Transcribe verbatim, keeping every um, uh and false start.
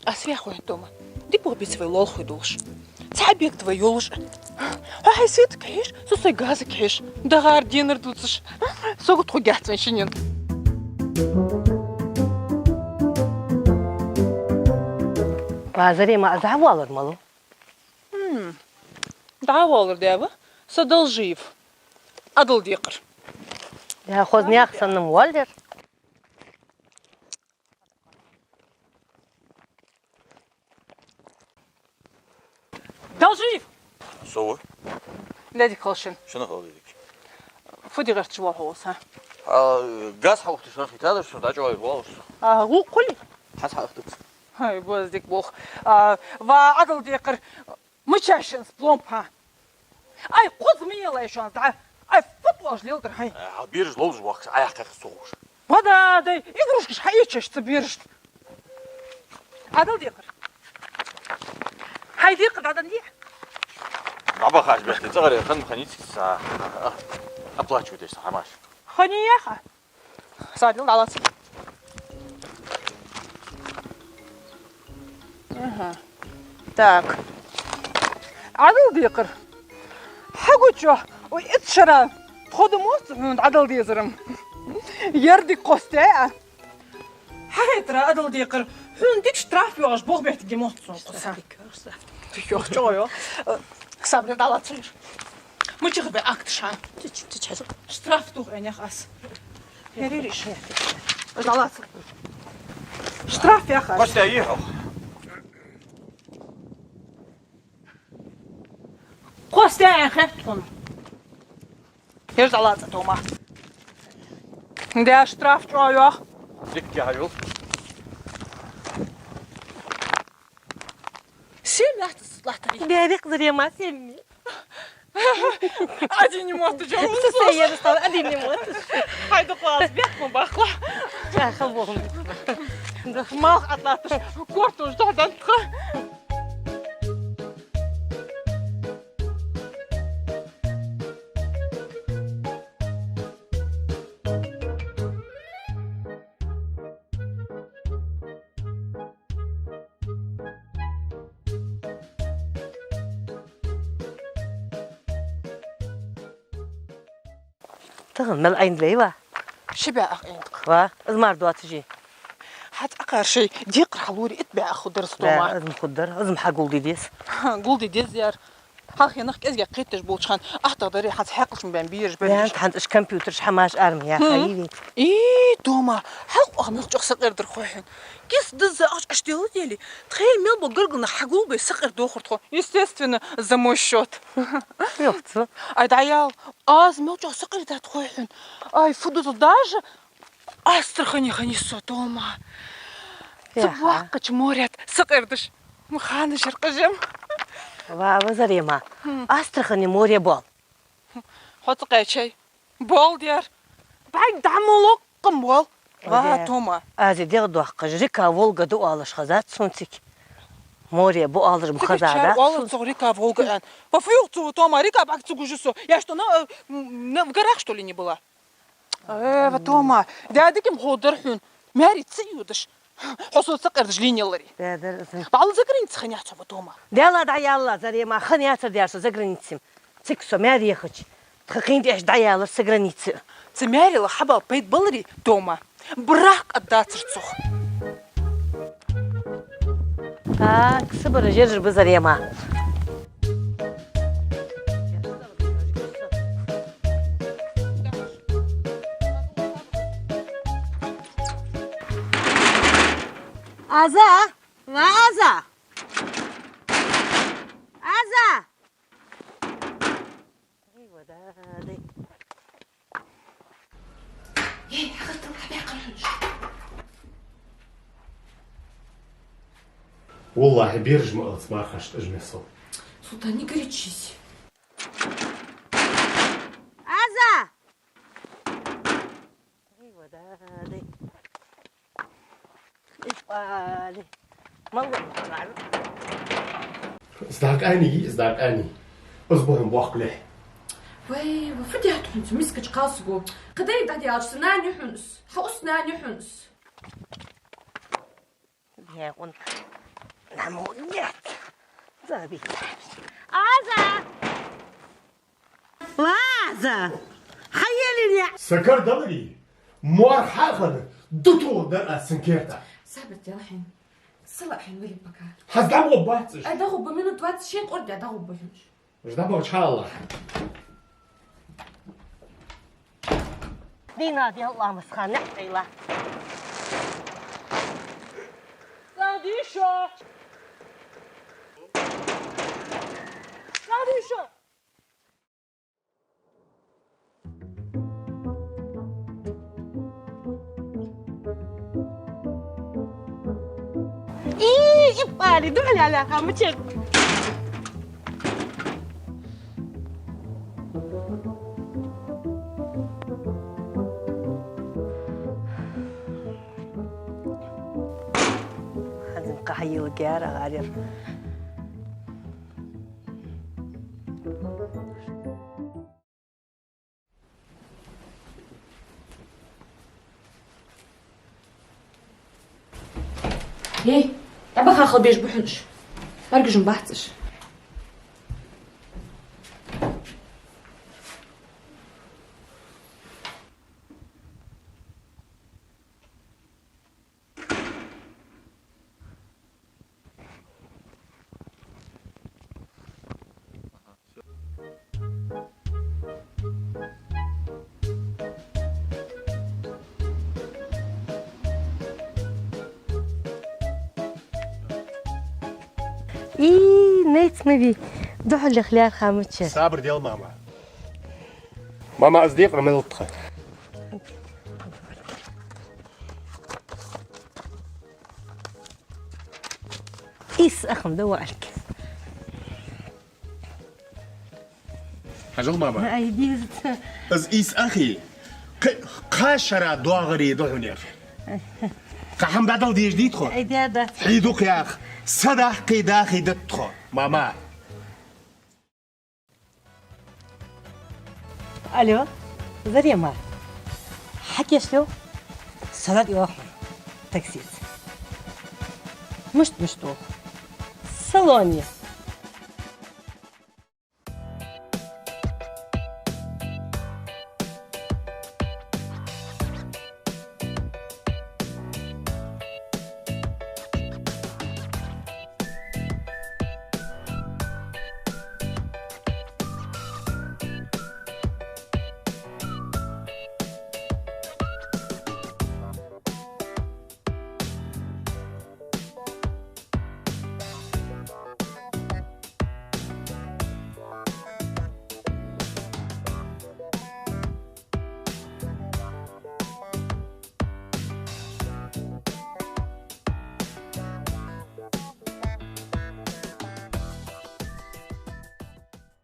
Аз фу яхой хьона, Тома? Дика боху беций вай лоалахой долаш. Цхьа объект вай йолаш. Хьо хьай светага хьеж, со сай газага хьеж. Дагар денар дувцаш. Сагот хургьяц вайна шиннена. Ва Зарема, аз дӀавоалар малав? Хм. ДӀавоалар дев, са Должиев. Ӏадал декхар. Я, хоза наьха санна-м воаллар. Должиев! Со ва. Ледик хала шин. Шина хала ледик. Фу ди гӀерташ вола хьо ва са? А, газ хьаухташ нах хитадар шо, дӀачӀоагӀа воалаш со. А, гӀулакх хулий? Хьас хьаухтац. Ай, боза дика болх. А, ва Ӏадал декхар. Мича шин пломба? Ай, кхуза ма елай шоана дӀа. Ай, фу тӀош лелгар хьай. Э, хьа бераш ловзаш вахкаш, Ӏа яхкхах сухуш. Ва да, дай, игрушкаш хьаийцаш ца берашта. Ӏадал декхар. Хьай декхар дӀадан дий? ДӀабахаш бехте цӀагӀара хан ма хиннаяц са, а, оплачивать деш са хӀамаш. Хани яха? Садил дӀалаца. Ага. Так. Ӏадал декхар. Хьагучо, ой, итт шера тхо да моццу хьона Ӏадал дезар-м. Ер дика кхоссадаь а. Хьахайтар Ӏадал декхар. Хьона дика штраф йоагӀаш болх беттиг моццу хьона кхоссаш. Тихо, чӀоагӀа йоах. Сабри, дӀалаца. Мичахьа бе акташ хьа? Тич, тич хьажа. Штраф тух, э, нях ас. Херириш. ДӀалаца. Штраф яха. Костя, ехал. Костя, э, хет хьона. Хьажа, дӀалаца, Тома. Да, штраф чӀоагӀа йоах. Дикка хьажал. Сем яхтас латтари. Дерек Зарема семи. Один не может, чё? Со сай я стал, один не может. Хайда класс, бег мы бахла. Чахал болун. Мах атлатыш, корт уж да дантха. Тахан мел Ӏайна вай ва? Ши бӀаь ах Ӏайна. Ва, из мара доацаш. Хьа цӀакхар шоай декхар хьалури итт бӀаь ах хургдар-кх, Тома. Из-м хургдар, из-м хьагулде деза. Гулде деза яр. Хьалхе нах кӀезига кхеташ болча хана, ахтах даре хьанца хьаькъалчун бен бийраш бер. Ян, хьанца уж компьютераш хӀамаш арма яхай вай. И, Тома, хьалха оаха мел чӀоагӀа сакъердар хой хьона. Кис дизза ахча аш делла дели, тхоай мел бола гаргара нах хьагулбе сакъердадохар тхо. Естественно, за мой счёт. Йохцу. Ай, дӀаяла, аз мел чӀоагӀа сакъердад хой хьона. Ай, фу дузу, даже Астрахане хиннай со, Тома. Цу боккхача море тӀа сакъердаш. Ма ханна шер къажем. Ва, ва Зарема. Астрахане море боал. Хьо ца кхаьчай. Боал дер. БӀарг дӀа ма локкха ма боал. Ва, Тома. Аз дегӀ доаккхаш, река Волга да оалаш хезад сона цига. Море ба оалаш ма хезад сона. Оалар цох река Волга аьнна. Ва фу йоах цо, Тома, река бӀарг ца гуш со. Я что, на, э, м, на, в горах, что ли, не была? Э, ва Тома, даьдагим ховдар хьона, маьре ца йодаш. Хьо со сакъердаш лийннеларе. Даьдар, даьдар. Валла заграница хиннаяц хьо, ва Тома. Даьла дӀаялла, Зарема, хиннаяцар даьр со загранице. Цига со маьре яхача, тха кхин тӀа эш дӀаялар са границе. Цу маьрел хьабала пайда баларе, Тома. Брак къаддацар цох. Так, сабар жержа ба, Зарема. Аза! Ва Аза! Аза! Эй, ва да, дай. Эй, хьахартал, хьабаьккхар хьона. Валлахьи, бераш ма алац мархашта, ажмесал. Султан, не горячись. Аза! Эй, ва да, дай. Ишкъали. Малла. Из дакъа ани, из дакъа ани. Из ба хьона боккхалехь. Вай, ва фу даьд хьона цу мискача кхалсаго? Кхы дайга дӀадаьлча, са нана я хьона из. Хьа ус нана я хьона из. Хьекъун. Намугет. Забит. Аза! Лаза! Хьаелине! Са кара даларе, морхьа а хинна, дутугӀа дар аз цун керта. Сабар де хьайна. Сала хьайна вали пока. Хьаз дӀагӀоргбац уж. Ай, дӀагӀоргба, минут двадцать шин къорда дӀагӀоргба хьона уж. Уж дӀабахача хьалла. Дийнахьа дел ламаз ха наӀ тайла. Садиша! Садиша! И, и пали, духьал яла хамчер. Хазин кахьа йилгар гӀарир. Эй, дӀабаха хила безаш ба хьона уж. БӀаргагуш бац уж. И, нец ма вий, духьалех лаьрхӀа мича. Сабар де, мама. Мама, аз декъар мел тха. Из ахам да валк. Хьажал, мама. Ай, диза. Аз из ахи. Кх-, кхы шера доагӀари да хьона ер. Кхы хӀама дӀадала дезаш дий тхо? Ай, да, да. Хьий дукха ях. Са дахкий дахий да тхо, мама. Алло, Зарема. Хьакечлу? Салат йоху таксист. Мишта, мишта ву? Салоне.